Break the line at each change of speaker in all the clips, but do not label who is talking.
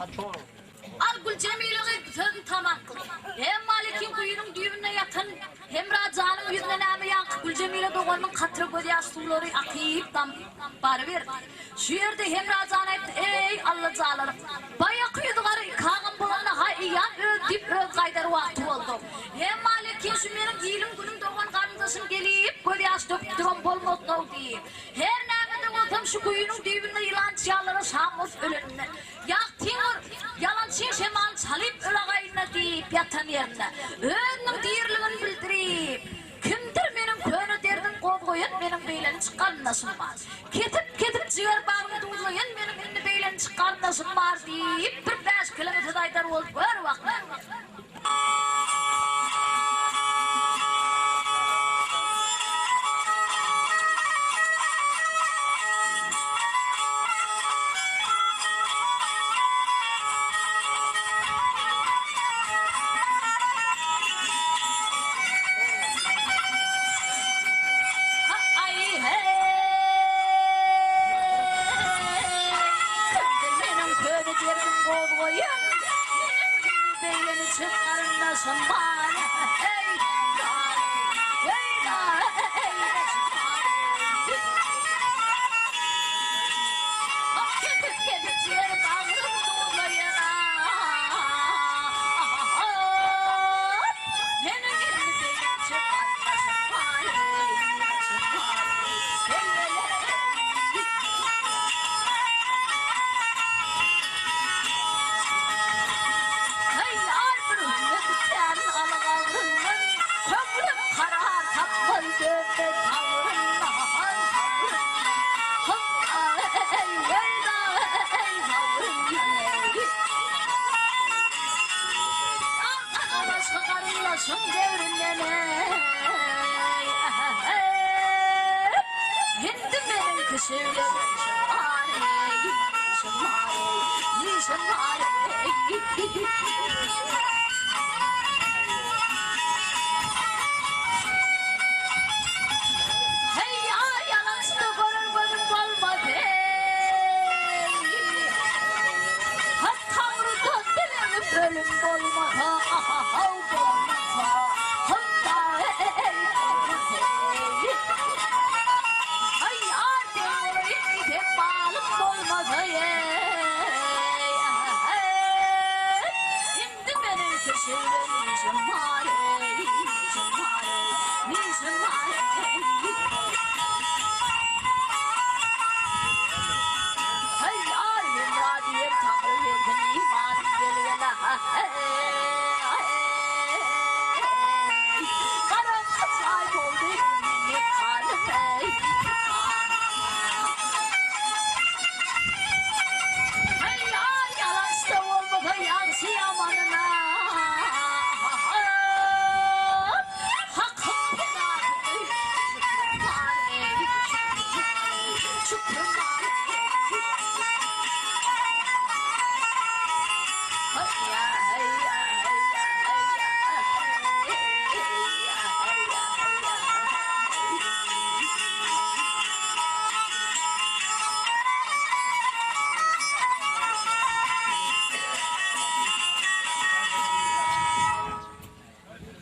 Al Güljemile gyz sözüni tamam kyldy. Emma lekin guýynyň düýbünde ýatan Hemra janyň ýüzüne näme ýaňky Güljemile doganynyň katra gözýaş suwlary akyp damyp baryberdi. Şu ýerde Hemra jan aýtdy, Eý, Allajalarym! Baýaky ýüzi gara iki agam bolanda ha eýýäm öz diýip öz gaýdar wagty boldy. Emma lekin şu meniň ilim-günüm dogan garyndaşym gelip gözýaş döküp duran bolmasyn-ow diýip. Her näme-de bolsam şu guýynyň düýbünde ýylan çyýanlara şam bolup ölenimden. Ýagtyň ur, ýalançyň şemalyny çalyp ölagaýynda diýip ýatan ýerinde, özüniň diriligini bildirip, Kimdir meniň köne derdim gozgaýan meniň beýlençik garyndaşym bar. Kesip-kesip jiger-bagrymy duzlaýan meniň indi beýlençik garyndaşym bar diýip, bir bäş keleme söz aýdar bolup gör wah näme.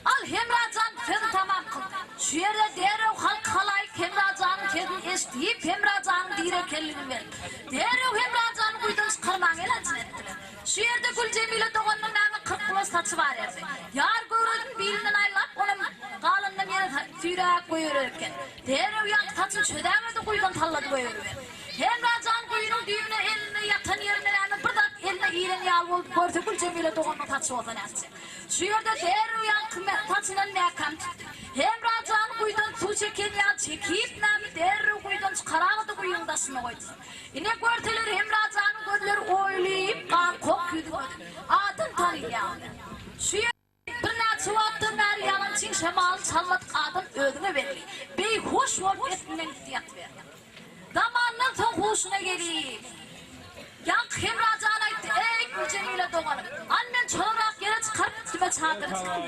Al, Hemra jan sözüni tamam kyldy. Şu ýerde derrew halk halaýyk Hemra janyň sesini eşidip, Hemra janyň diri ekenligini bildi. Derrew Hemra jany guýudan çykarmagyň elajyny etdiler. Şu ýerde Güljemile doganynyň näme 40 gulaç saçy bar erdi. Ýar göwresini bilinden aýlap, onam galanynam ýere süýräp goýberer eken. Derrew ýaňky saçyny çözäberdi, guýudan sallady goýberiberdi. Hemra jan guýynyň düýbüne elini ýatan ýerinde näme bir zat eline ilen ýaly bolup görse Güljemile doganynyň saçy bolsa nätjek. Şu ýerde derrew ýaňky saçyndan mäkäm tutdy. Hemra jan guýudan suw çeken ýaly çekip näme derrew guýudan çykaragady guýynyň daşyna goýdy. Ine görseler Hemra janyň gözleri oýulyp gan kok ýüzi gözi adam tanylýardy. Şu ýerde Birnäçe wagtdan bäri ýalançyň şemalyny çalmadyk adam özüne belli, beýhuş bolup esinden gitdi ýatyberdi. Zamandan soň huşuna gelip, ýaňky Hemra jan aýtdy, Eý, Güljemile doganym, al men çolarak ýere çykaryp üstüme çadyr tikin.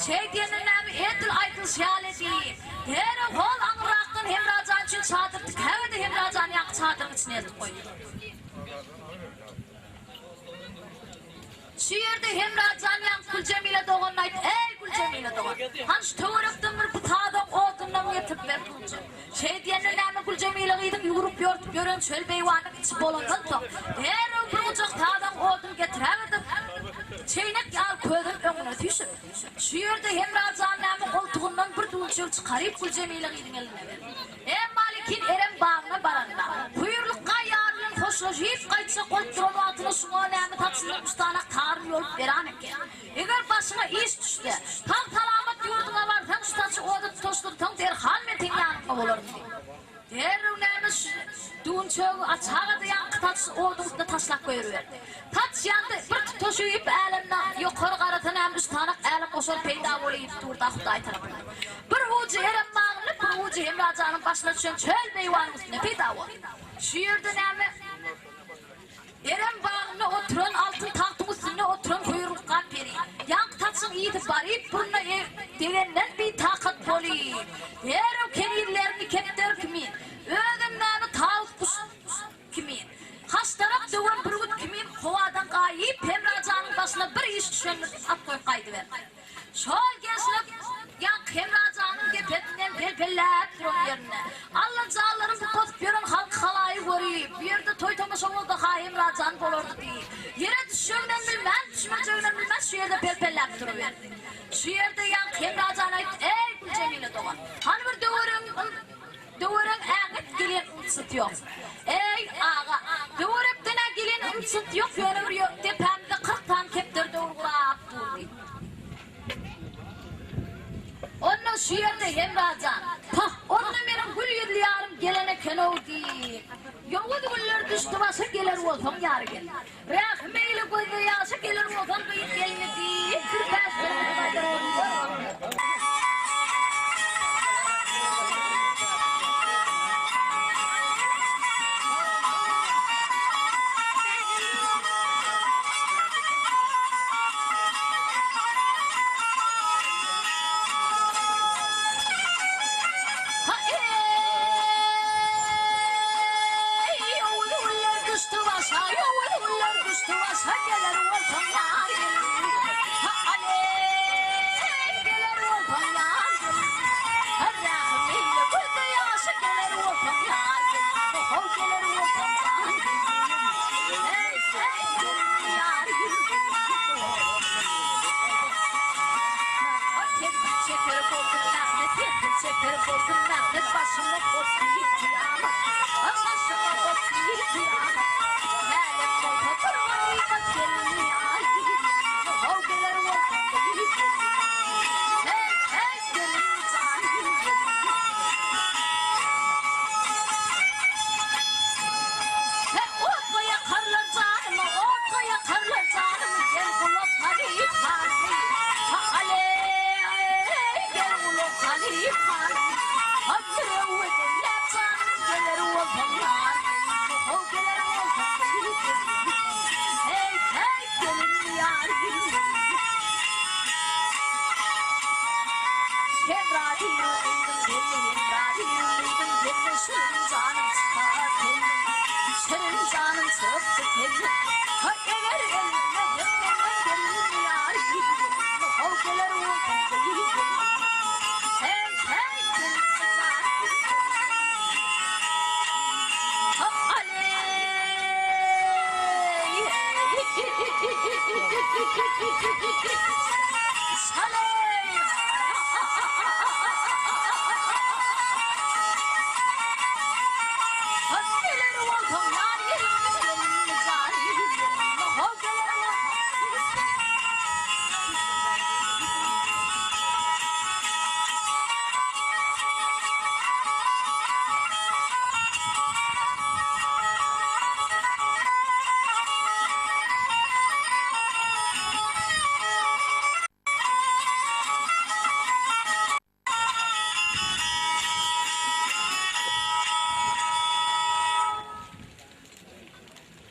Şeý diýenden näme edil aýdylyşy ýaly edip, derrew hol aňryrakdan Hemra jan üçin çadyr tikäge-de Hemra jany ýaňky çadyryň içine eltip goýdy. Şu ýerde Hemra jan ýaňky Güljemile doganyna aýtdy, Eý, Güljemile dogan, hany şu töwerekden bir putadan odunam getirip ber puljak. Şeý diýende näme Güljemile gyzyň ýüwrüp-ýortup ýören çöl beýwanyň içi bolandan soň, derrew bir gujak sazak odun getiräberdim. Çeýnek ýaly közem öňüne süýşüp. Şu ýerde Hemra jan näme goltugyndan bir düwünçegi çykaryp Güljemile gyzyň eline berdi. Emma lekin Erem bagyna baranda, Hüýrlukga ýar bilen hoşlaşyp gaýtjak bolup duran wagtyna şuňa näme saçyndan üç sany taryn ýolup beran eken. Eger başyňa iş düşse, sag-salamat ýurduňa barsaň, şu saçy oda tutaşdyrsaň, derhal men seň ýanyňda bolaryn diýip. Derrew näme şu düwünçegi açaga-da ýaňky saçy oduň üstüne taşlap goýberdi. Saç ýandy, bir tutaşyp älemde ýokary garasa näme üç sany älemgoşar peýda bolyp dur-da Hudaý tarapyndan. Bir ujy Erem bagyny, bir ujy Hemra janyň başyna düşen çöl beýwanyň üstünde peýda boldy. Şu ýerde näme Erem bagynda oturan altyn tagtyň üstünde oturan Hüýrlukgan peri, ýaňky saçyň ysy baryp burnuna degenden bitakat bolyp, derrew kenizlerini kepderi kimin, özem näme tawus guş kimin, haşdarak döwen bürgüt kimin howadan gaýyp Hemra janyň başyna bir iş düşendir diýip at goýup gaýdyberdi. Şol gelşine ýaňky Hemra janyň depesinden pelpelläp duran ýerinde, Alla janlaryň bu posup ýören halky-halaýy görüp, bu ýerde toý-tomaşa bolsa-ha Hemra jan bolardy diýip, ýere düşjeginem bilmän, düşmejeginem bilmän şu ýerde pelpelläp duruberdi. Şu ýerde ýaňky Hemra jan aýtdy, Eý, Güljemile dogan, hany bir döweregiň Döwerek äňet gelen ymsyt ýok. Eý, aga, döwerekden-ä gelen ymsyt ýok, ýöne bir depämizde 40 sany kepderi döwür gurap dur diýip. Onda şu ýerde Hemra jan, Pah, onda meniň gül ýüzli ýarym gelen eken-ow diýip, ýowuz güller düşdi başa geler bolsaň ýary gel. Rähim eýle gözde ýaşa geler bolsaň gyz gelni diýip, bir bäşdirip gaýdar.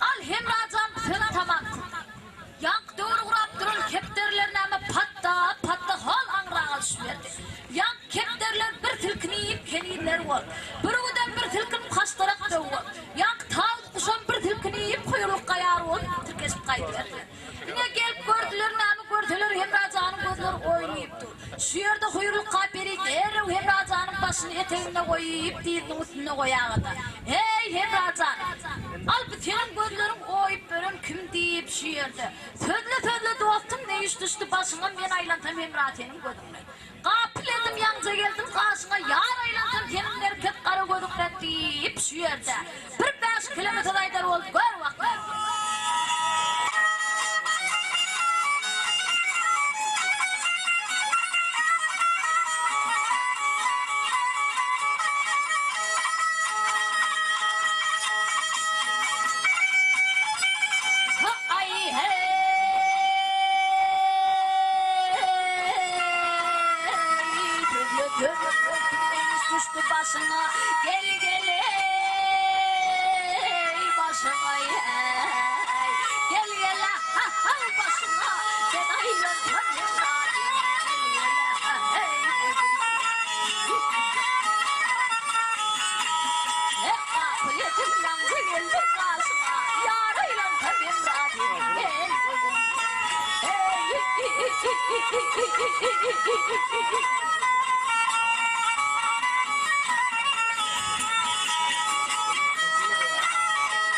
Al Hemra jan söz tamam kyldy. Ýaňky döwür gurap duran kepderiler näme patda patda hol aňraga düşüberdi. Ýaňky kepderiler bir silkinip kenizler bolup, bürgüdem bir silkinip haşdarak döw bolup, ýaňky tawus guşam bir silkinip huýrlukga ýar bolup tirkeşip gaýdyberdi. gaýdyberdiler. Ine, gelip gördüler, näme görseler, Hemra janyň gözleri oýnaýyp dur. Şu ýerde Huýrlukga peri derrew Hemra janyň başyny eteginde goýup, dyzynyň üstünde goýagada, Heý, Hemra jan! Al, bu seniň gözleriň oýup ýören kim diýip, şu ýerde, Sözle-sözle dostum, ne iş düşdi başyňa, men aýlansam Hemra seniň gözüňden. Gapyl edim ýaňja geldim gaşyňa ýar aýlansam seniň merkez gara gözüňden diýip şu ýerde bir bäş keleme söz aýdar boldy gör wah. Aý heý Düşdi başyňa gel gel eý başyňa eý gel gel ha ha başyňa ben aýlansam gel gel heý Gapy ýaňja geldim gaşyňa ýar aýlansam Hemra gel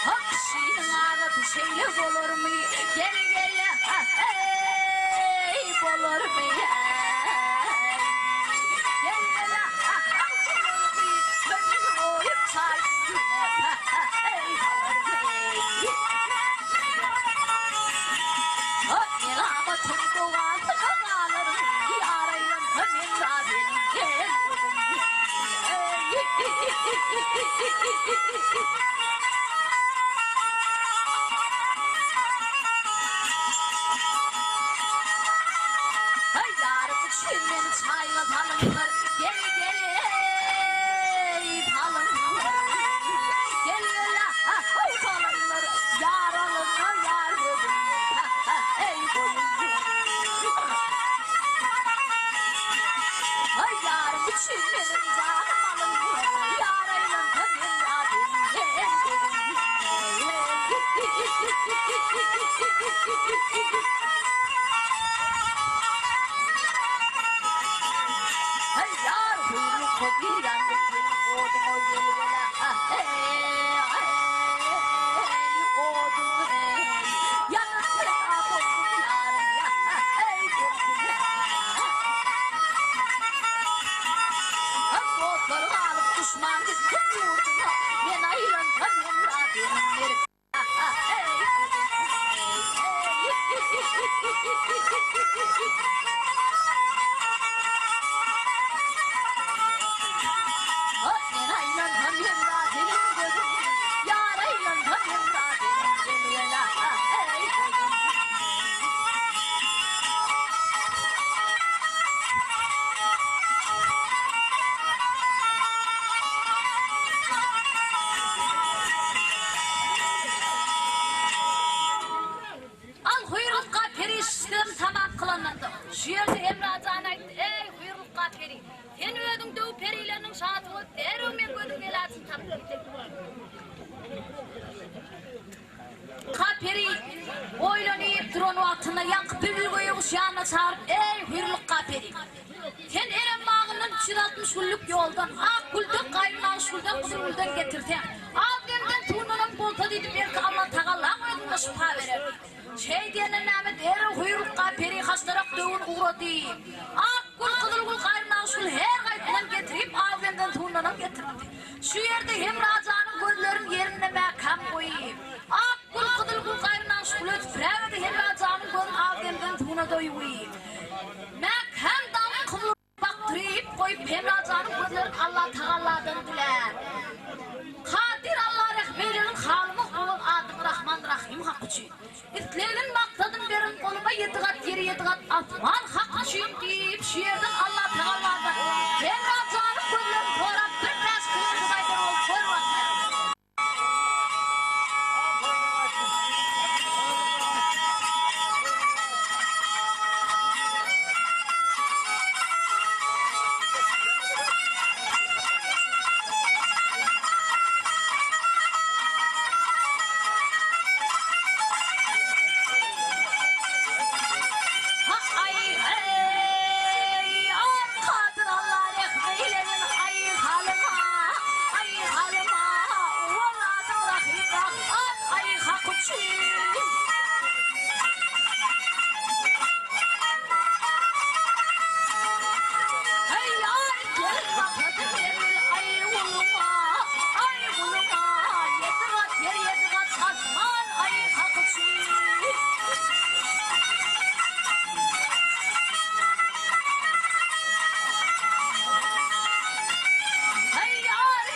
Hak şiniň arasy şeýle bolarmy gel gel heý bolarmy gel gel bolarmy köňül goýup çaý üstüne heý bolarmy. Melamatyň dogasyna galaryn, Ýar aýlansa men razynyň gel gözüm. Ýarym üçin meni çaýyňa salyňlar, Gel, gel, eý, salyňlar. Gel, gel, ah-how, salyňlar. Ýar alynar, ýar gözüm, eý, goýun. Aý, ýarym üçin meniň janym alynlar, Ýar aýlansa men razym, gel, gözüm. Aý, ýar, guýrukly bir ýandym seniň oduňa gel-gel, ah-heý, aý, oduň, eý, ýanyp pena boldum ýarym, ýa-ha-heý, gördüm, ah, Dostlary galyp duşman gitsin ýurduna, Men aýlansam hemra seniň merk, ah-ha-heý, Men aýlansam hemra seniň gözüň, Ýar aýlansam hemra seniň gel-gel, ah-ha-heý, gözüň. Al Huýrlukga peri işlerini tamam kylandan soň, şu ýerde Hemra jan aýtdy, Eý, Huýrlukga peri, sen özüň döw perileriniň şasy bolup, derrew meň gözümiň elajyny tapdyň. Ka peri oýlanyp duran wagtynda ýaňky bilbil göýeguş ýanyna çagyryp, Eý, Huýrlukga peri! Sen Erem bagyndan 360 günlük ýoldan ak gülden, gaýym nagyş gülden, gyzyl gülden getirseň, az demden suwundanam bolsa diýdi, belki Allatagalaň özünde şypa berer diýdi. Şeý diýenden näme, derrew Huýrlukga peri haşlarak döwün ugrady. Ak gül, gyzyl gül, gaýym nagyş gül her gaýsyndan getirip, az demden suwundanam getiripdi. Şu ýerde Hemra janyň gözlerini ýerinde mäkäm goýup, ak gül, gyzyl gül, gaýry nagyş güle süpürägede Hemra janyň gözüni az demden suwuna doýup, mäkäm daňyp gyzyl bakdyryp goýup Hemra janyň gözlerini Allatagalladan dilär. Kadyr Alla rehim eýlegin halyma owal adam. üçin. Heý, ýar, gelin maksady bergil, aý guluňa, aý guluňa, Ýedi gat ýer, ýedi gat asman, aý hak üçin. Heý, ýar,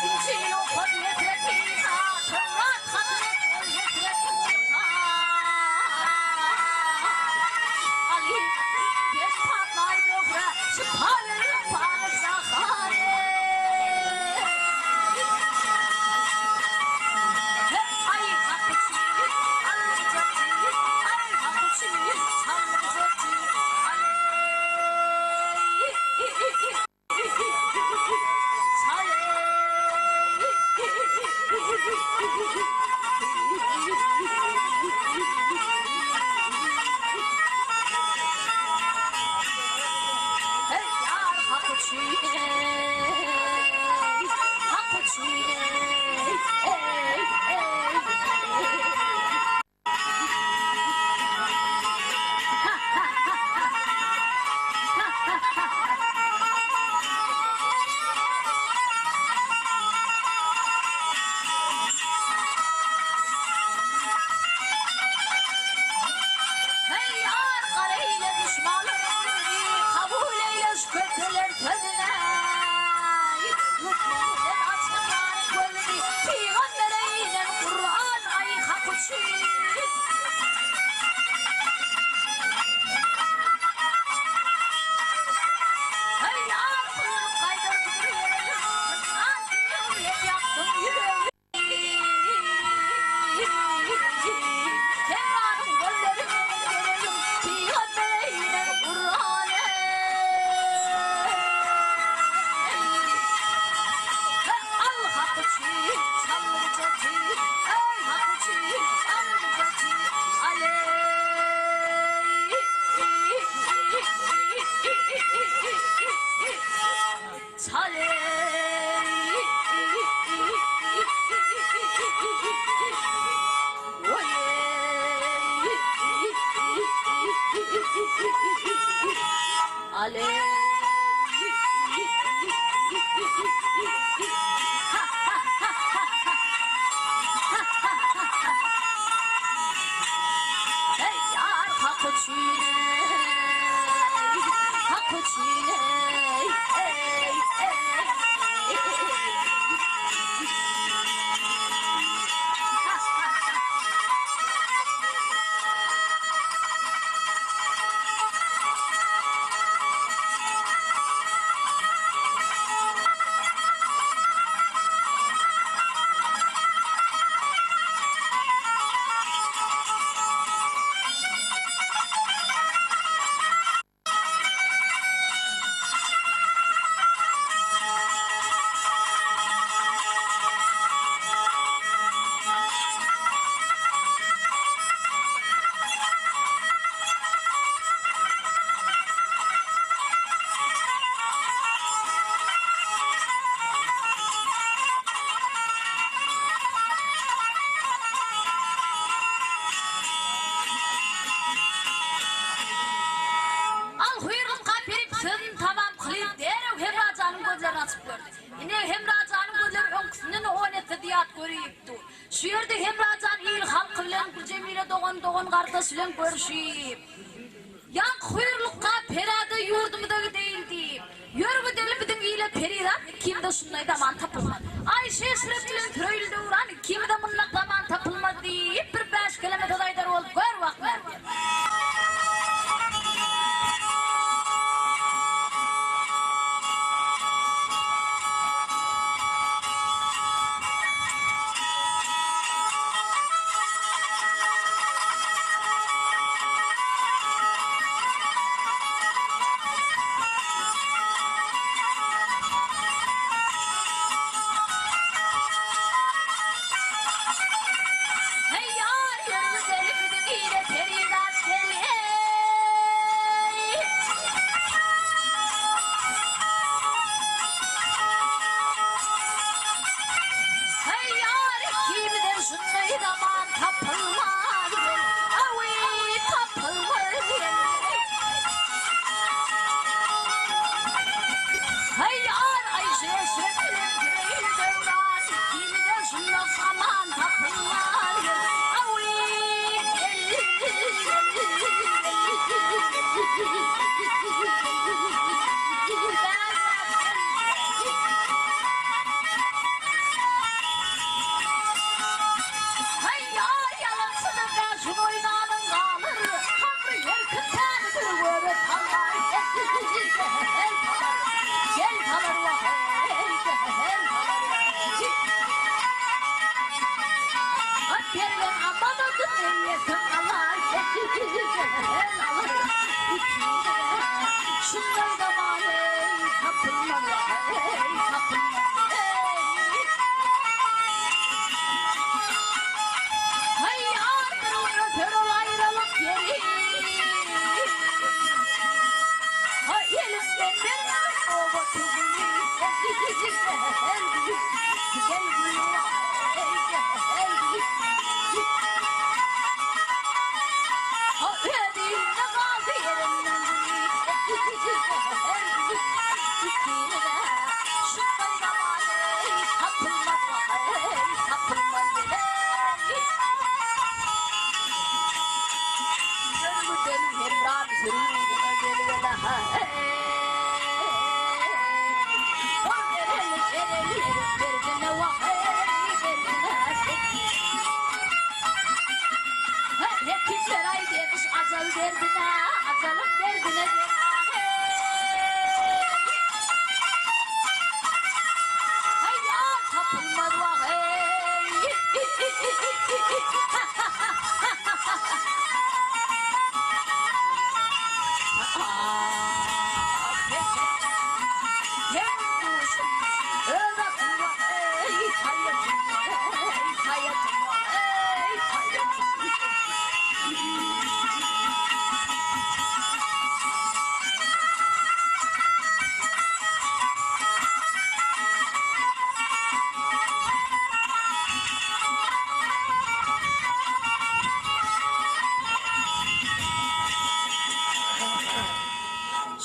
Injil okady hezreti Isa, Töwrat hatym etdi hezreti Musa. Aly beş patlaý Zöhre, şypa berer pany jahane. Aý hak üçin, alynjakdy, aý hak üçin, çalynjakdy, aý. Heý, ýar, gara eýle duşmanlaryň ýüzüni, Kabul eýle şu köpeler sözüne. Lukman bilen açdyň ýaryň gözüni, Pygambere inen Kuran aý hak üçin. Heý, ýar, guýrup gaýdar budur ýerelim, Pynhan düýe ýakdyň ýüregim. Hemranyň gözleri meniň geregim, Pygambere inen Kuran eý. Al hak üçin çalynjaky, eý hak üçin alynjaky, aleý. Al hüýrlukga perip sözüni tamam kylyp, derrew Hemrajanyň gözlerini açyp gördi. Ine, Hemrajanyň gözleri öňküsinden on esse zyýat görüp dur. Şu ýerde Hemrajan il-halky bilen, Güljemile dogan, dogan-gardaş bilen görşüp, Ýaňky hüýrlukga perä-de ýurdumyza gideýin diýip, Ýör gideli biziň ile perizat ikimize şundaý zaman tapylmaz. Aýşy-eşret bilen süreýli döwran ikimize mundak zaman tapylmaz diýip, bir bäş keleme söz aýdar bolup gör wah mergen. eýesin alar, alar ikine. Şundan zaman eý tapylmaz, eý tapylmaz, eý. Haý ýar bir gün öter ol aýralyk ýeri. Haý elimden bermegin oba tüzüni, gel, gel,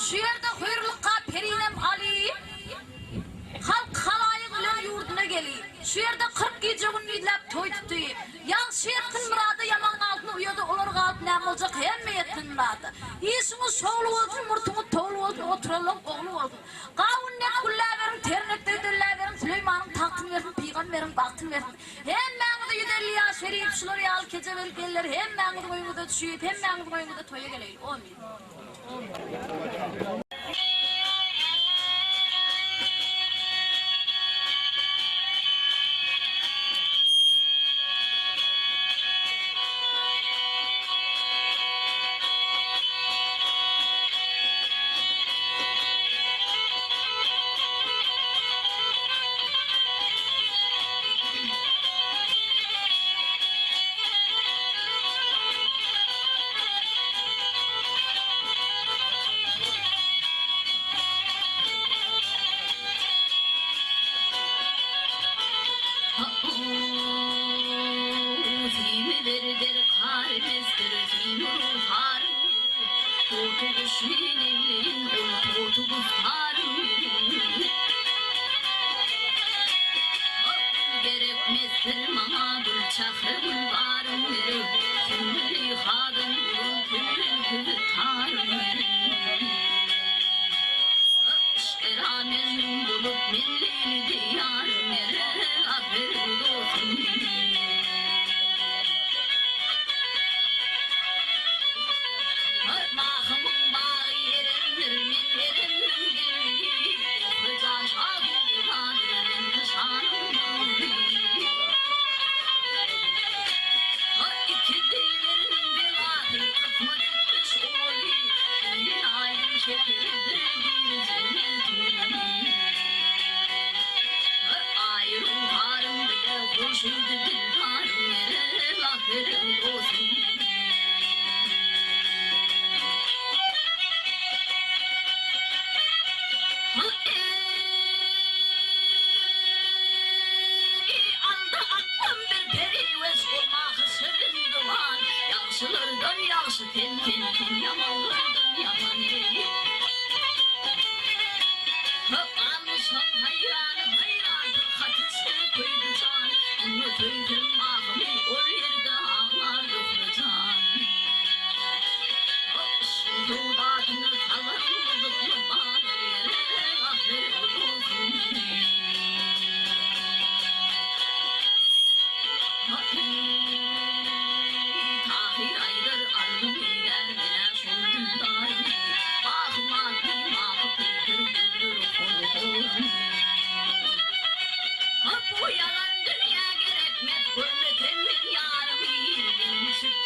Şu ýerde hüýrlukga perinem alyp, halk halaýyk bilen ýurduna gelip, şu ýerde 40 gije-gündizläp toý tutdy. Ýagşy ýetsin myrada, ýaman galsyn uýada, olar galyp näme boljak, hemme ýetsin myrada. Işiňiz şowly bolsun, murtuňyz towly bolsun, oturanlaň ogly bolsun. Gawun dek gülläberiň, ter dek dölläberiň, Süleýmanyň tagtyny bersin, pygamberiň bagtyny bersin. Hemmäňize 150 ýaş berip, şular ýaly kejebeli geller hemmäňiziň öýüňize düşüp, hemmäňiziň öýüňize toýa geleýli. Omyn.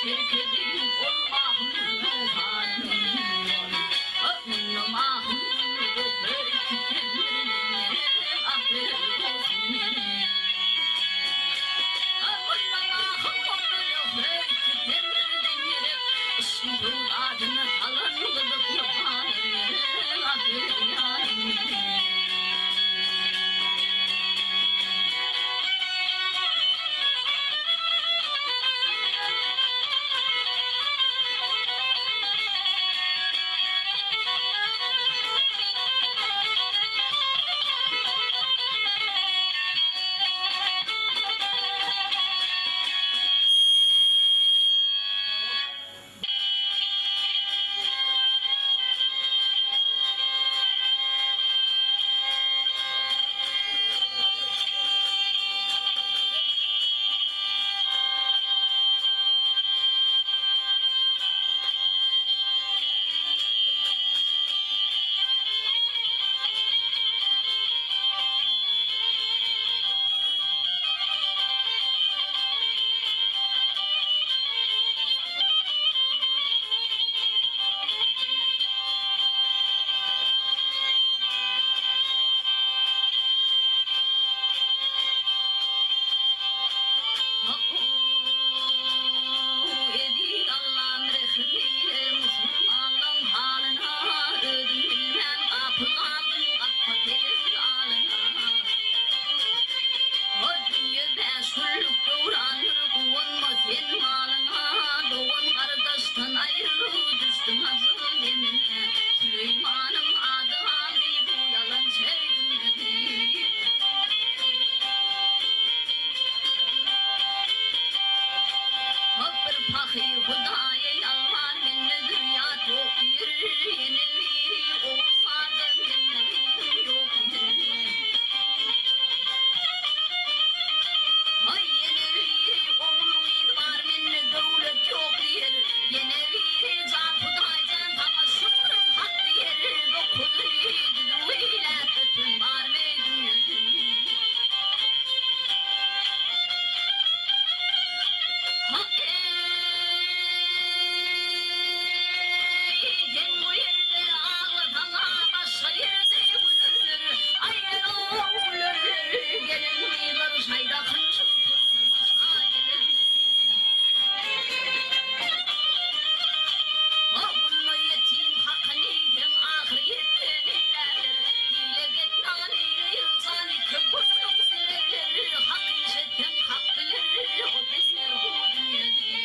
Terk edeýin ol ahym ruhanyny. Munda mahym gopar kitendir, ahyr bolsun. Munda mahym gopar kitendir, yşkyň pöwzadyna salan gyzykly badyr, ahyr ýarym. Eziz Allam rehim eýle musulmanlaň halyna, Özüm bilmän gapyl galdym gapga telefil alyna. O dünýe bäş günlük döwrandyr guwanma sen malyňa, Dogan gardaşdan aýrylyp düşdüň ajal demine, Süleýmanyň ady galdy bu ýalan çerginde. Hop bir pahyr Hudaýa ýalbar mende zürýat ýok diýr, Ýene biri ogul barda mende gyzym ýok diýr. Haý ýene biri ogul gyz bar mende döwlet ýok diýr, Ýene biri jan Hudaýjan saňa şükrim hak diýr, Dokuzy düzüw eýläp öten bar meýdünýede. Eý, sen bu ýerde aglasaň-a başga ýerde gülerler. Aý-elow gülerler, gelin-gyzlar şaýdakynjyk toý-tomaşa gelerler. Munda ýetim hakyny sen ahyrýetde neýlärer? Ile getnan ile ýyljan iki gürrüň sereger. Hak iş etseň hak biler, o bilner bu dünýede.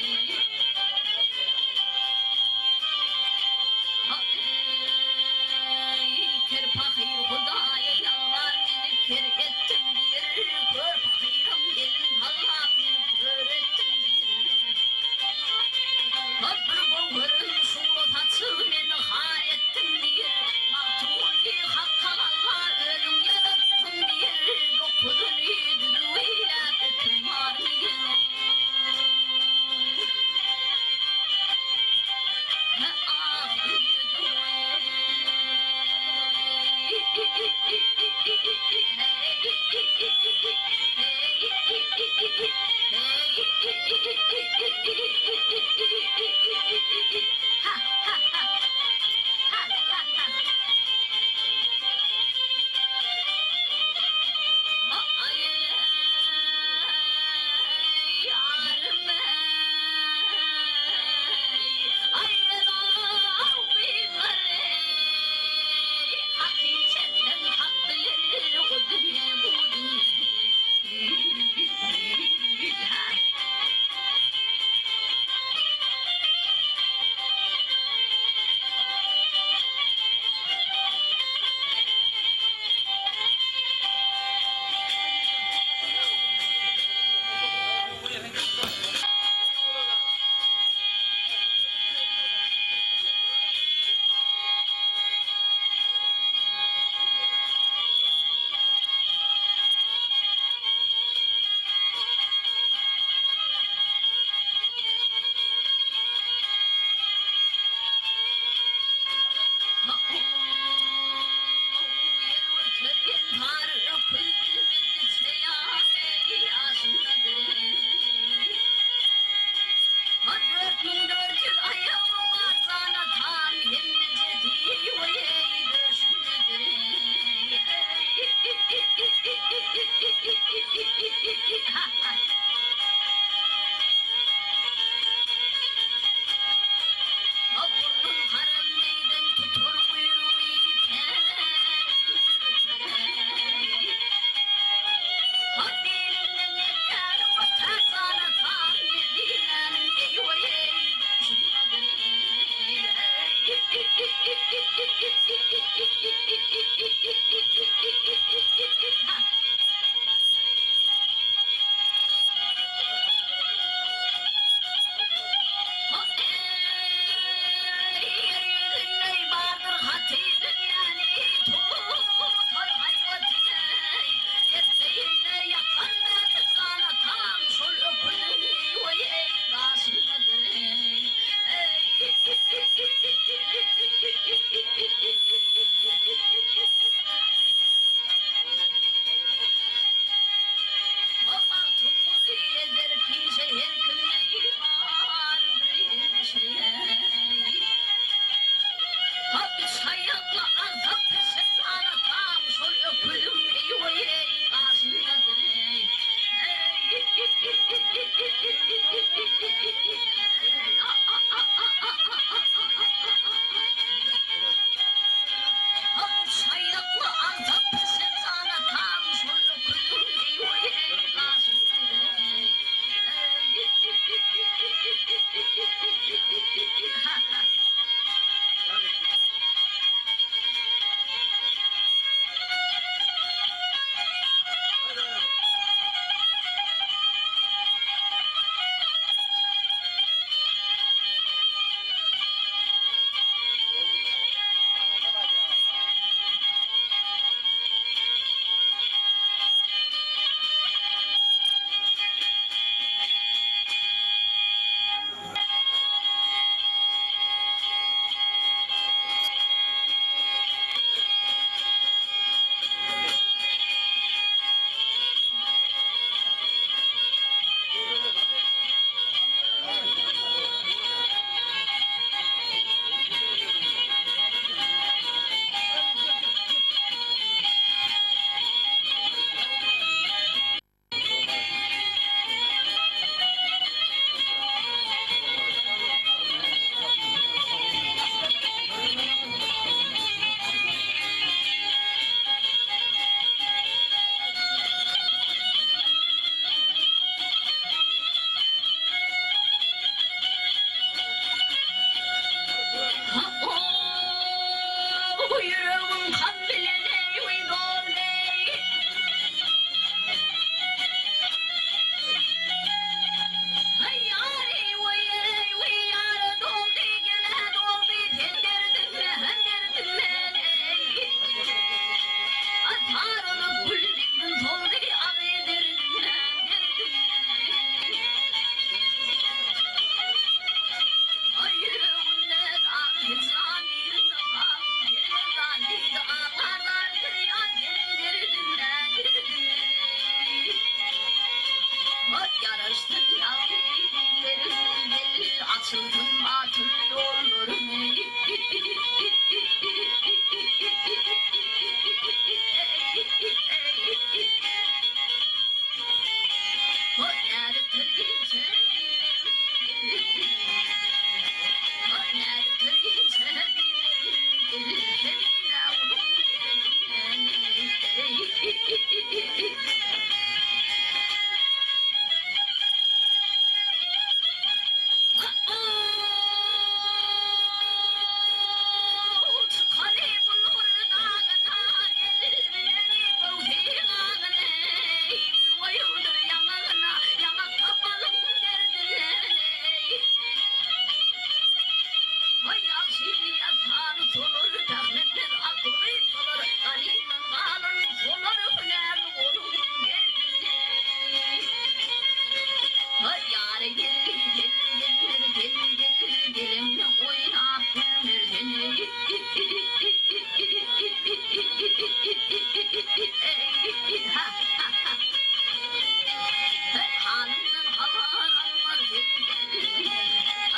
Halymdan habar almaz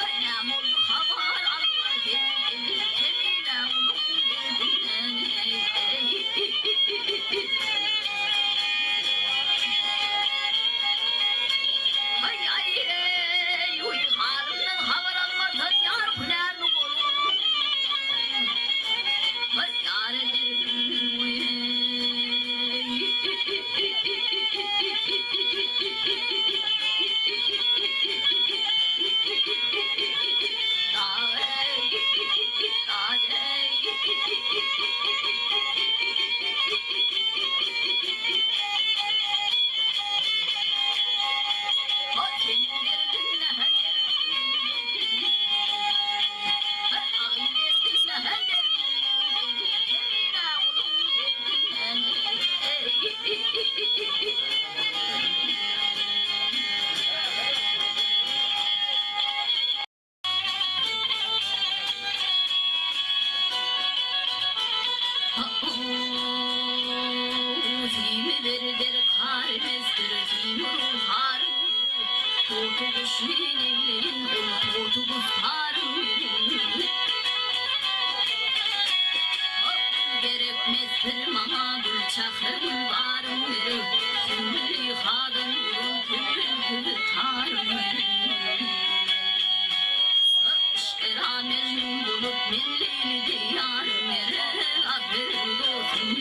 Ay näme boldy habar almaz Kemine guluň derdinden Aý aý eý uý halymdan habar almazdan ýar hünärli bolgun Aý ýar ederdim Gerekmezdir maňa gül çahra gül barym Sümbüli hadan gülüm tüwül tüwül tarym Yşk-era Mejnun bolup men Leýli diýarym Gerek adyr dostum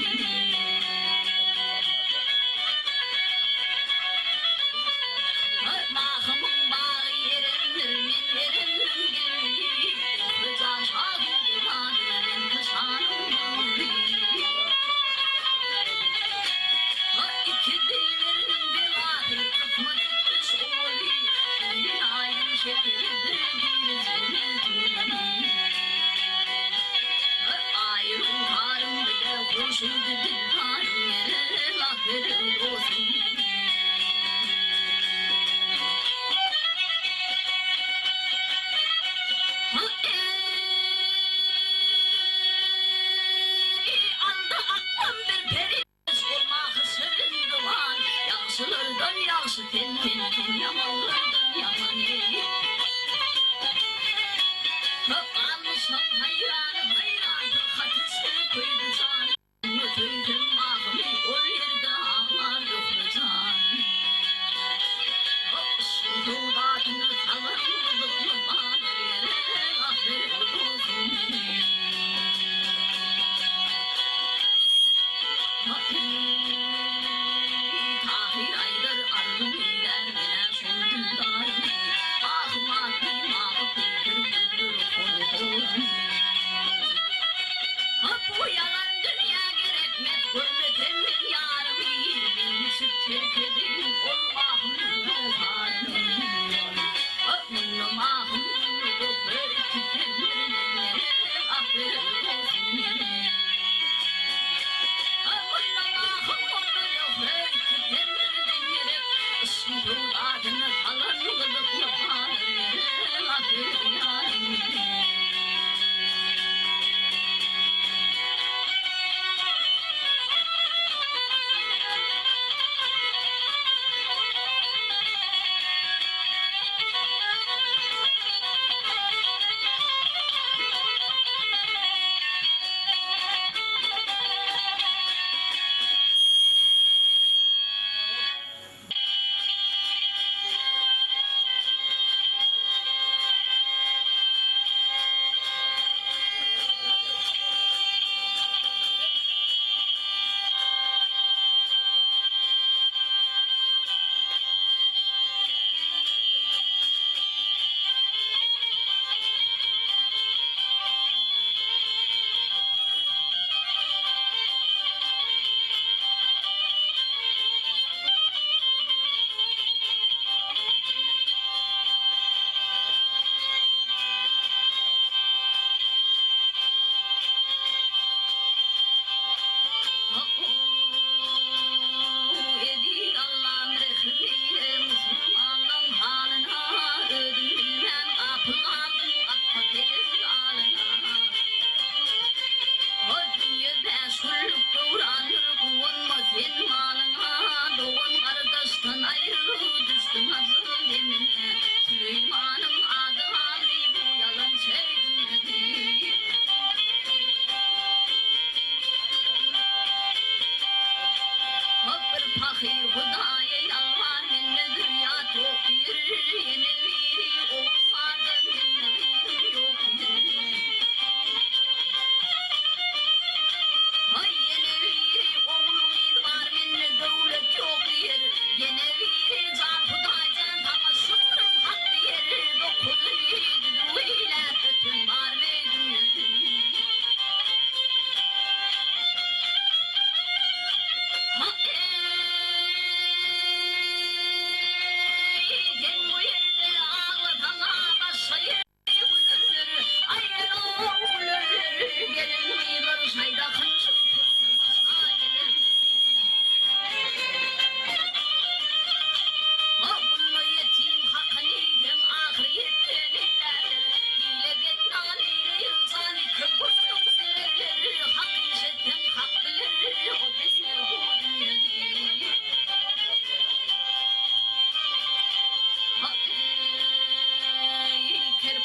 Mahymyň bagy erendir men erendim geldi Höja şadyr men nyşanym Iki dilberiniň belasy kysmat etmiş owaly Biri aýdyň şekeridir biri jennet Aýryň tarym bile goşuldy dildarym Gerek ahyry dostum. Eý, aldy aklym bir peri Bolmagy şirin diwan, Ýagşylardan ýagşy sen, sen, sen ýamanlardan ýaman eý. Galmyşam haýran, haýran, Hatyça köýdi jan. Söýsem agymy ol ýerde aglar Zöhre jan.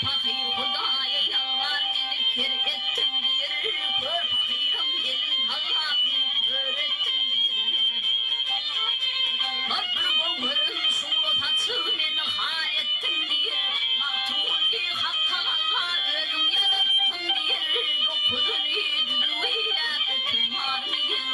pahyr Hudaýa ýalbar meni ker etdiň diýr, Kör pahyram elin sallap meni kör etdiň diýr. Hop bir göwheriň şugla saçyp meni har etdiň diýr, Magtymguly Hak Tagalla özüň ýaratdyň diýr, Dokuzyny düzüw eýläp ötün barmy ýer.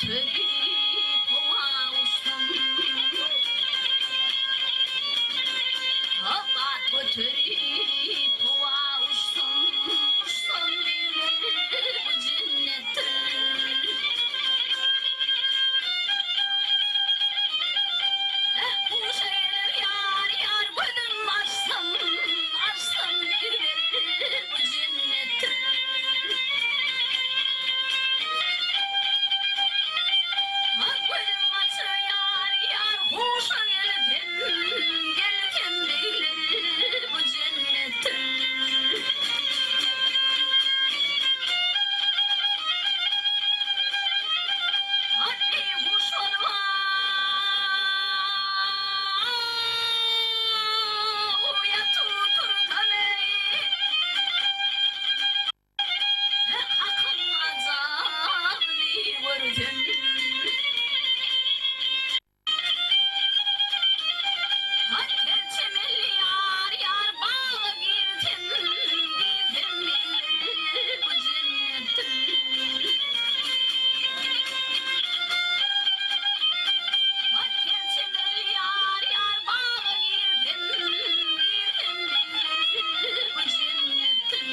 göterip howa uçsam. Bat göterip howa uçsam, uçsam begler bu jennetdir. Huşa geler ýar, ýar gözüm açsam, açsam begler bu jennetdir. Gözüm açýar, ýar huşa gelsem, gelsem begler bu jennetdir. Beýhuş bolma, ýat otur-da eý. Hakyň azabyny görsem. Her çemenli ýar, ýar baga girsem, girsem men bu jennetdir. Her çemenli ýar, ýar baga girsem, girsem men bu jennetdir.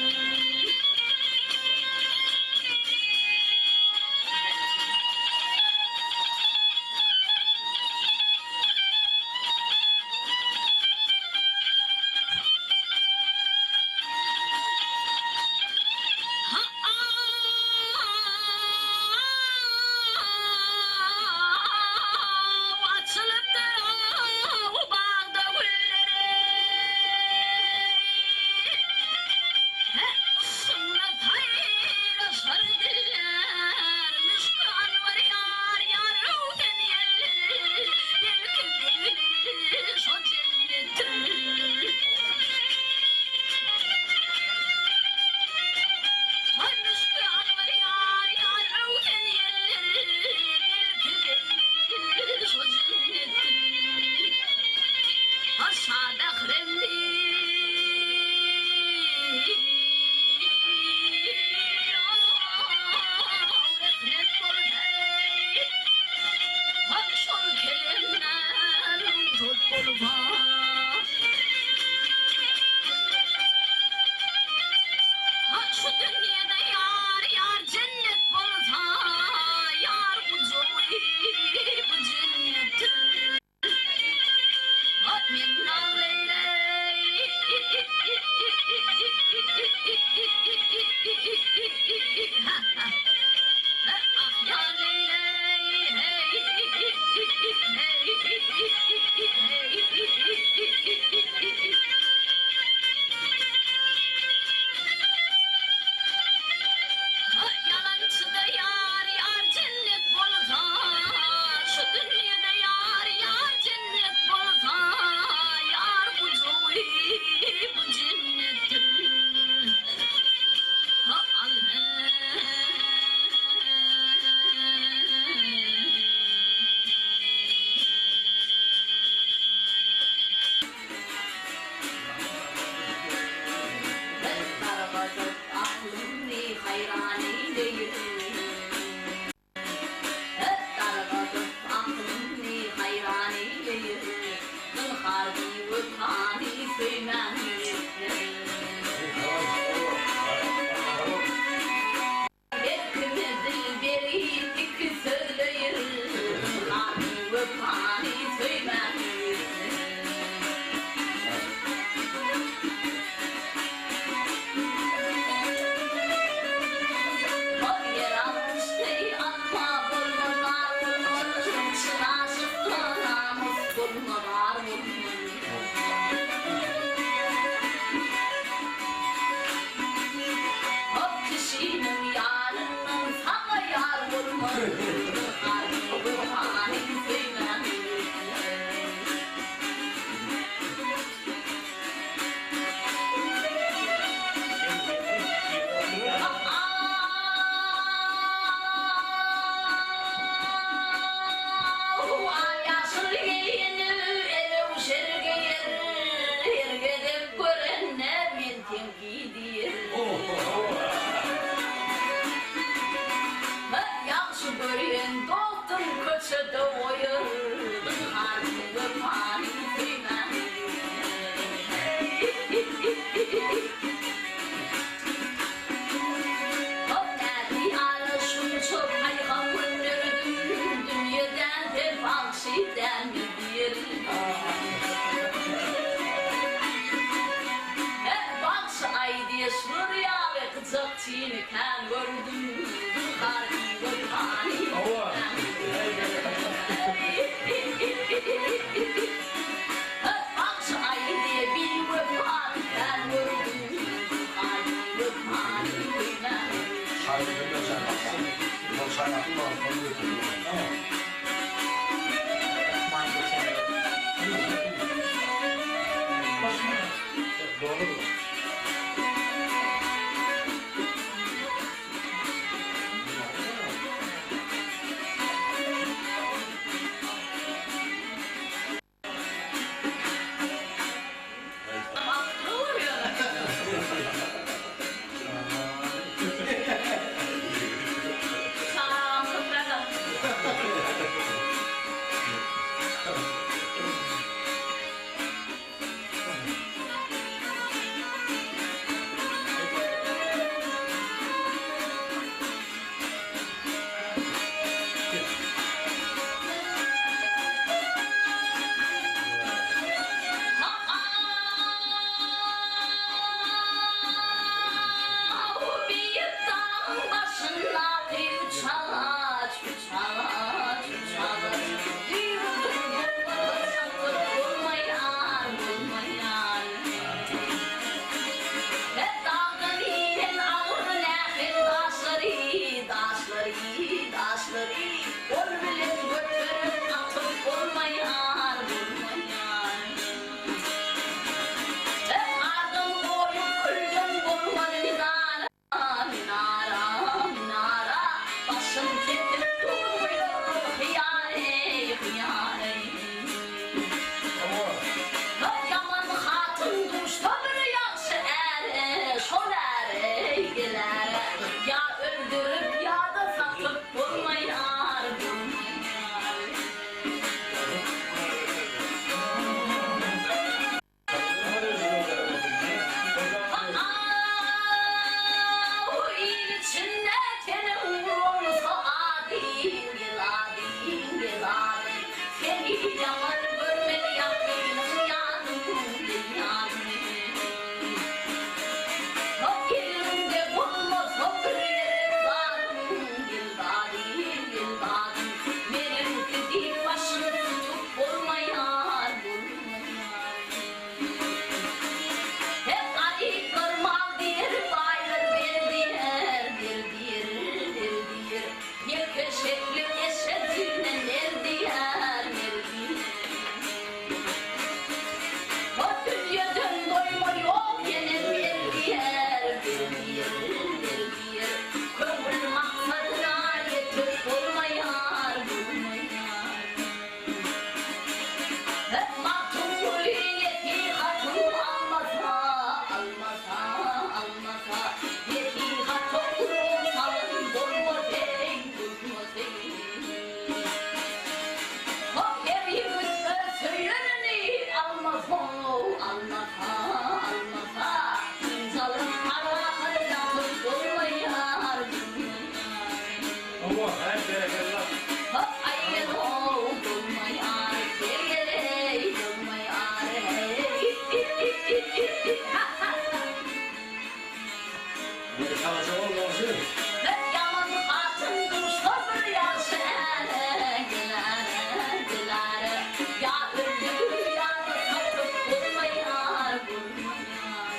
Açylypdyr bagda gülleri. Yşgyňda saýraşar diller, Müşki anwar ýar, ýar öwsen ýelleri, Belki begler şo jennetdir. Müşki anwar ýar, ýar öwsen ýelleri, Belki begler şo jennetdir. Şa Bährendi rehnet boldy, Şol kelemden tut bolsa. Şu dünýede ýar, ýar jennet bolsa, Ýar gujagy bu jennetdir. Men Ýalançyda ýar, ýar jennet bolsa, Şu dünýede ýar, ýar jennet bolsa, Ýar gujagy bu jennetdir. Al hey. Gypjak çini kän gördüm, Bulgar biwepany kän Hep bagşy aýdýa biwepany kän gördüm, Bulgar biwepany kän. Beýik dagyň başyndaky üç agaç, üç agaç, üç agaç. Düýbüdir bolmasa çakyr bolmaýar, bolmaýar. Her dagdan inen agyr nähel daşlary, daşlary, daşlary gol bilen göterip atyp bolmaýar, bolmaýar. Her adam goýup külden bolmaz minara, minara, minara. Başyn kesip durmuyor hyýar eý, hyýar eý. Bir ýaman hatyn duşsa bir ýagşy äre, şol äre geläre. Ýa öldürip ýa-da satyp bolmaýar, bolmaýar. Ha-aw, il içinde seniň bolsa adyň, gel adyň, gel adyň. Seni ýaman görmez ýakynyň ýadyň, gel ýadyň. Hop eliňde bolmasa bir gerek zadyň, gel dadyň, gel dadyň. Meniňki diýip başyny tutup bolmaýar, bolmaýar. Hep garyplar mal diýer, baýlar ber diýer, ber diýer, ber diýer. Ýeke şekli eşek düýne ner diýer, ner diýer. O dünýeden doýma ýok ýene ber diýer, ber diýer, ber diýer. Köňül maksadyna ýetip bolmaýar, bolmaýar. Hep Magtymguly nesihatyn almasa, almasa, almasa, Nesihata gulak salan bolmaz eý, bolmaz eý. Hop her ýigit öz söýenini almasa, almasa, almasa, Ynjalyp parahat ýatyp bolmaýar, bolmaýar.
Hawa, häý berekella.
Hop aýgel-ow, bolmaýar, gel-gel-eý, bolmaýar, heý, ha-ha-ha.
Indi çagaça bol goňşy.
Hep ýaman hatyn duşsa bir ýagşy äre, geläre, geläre. Ýa öldügü, ýa-da satyp bolmaýar, bolmaýar.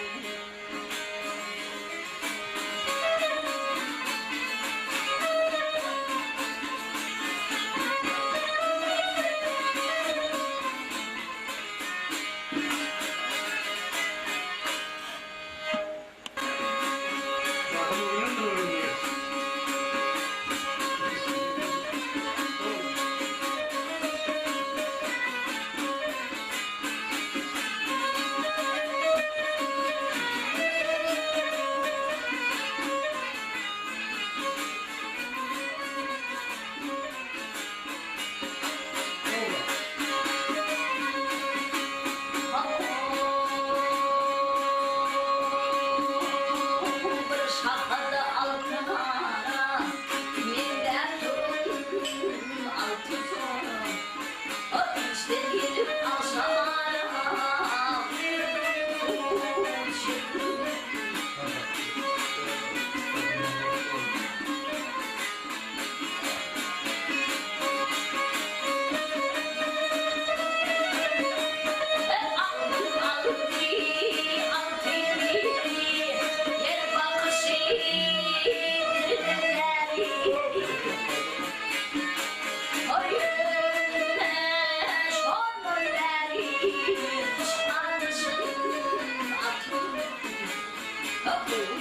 Hop.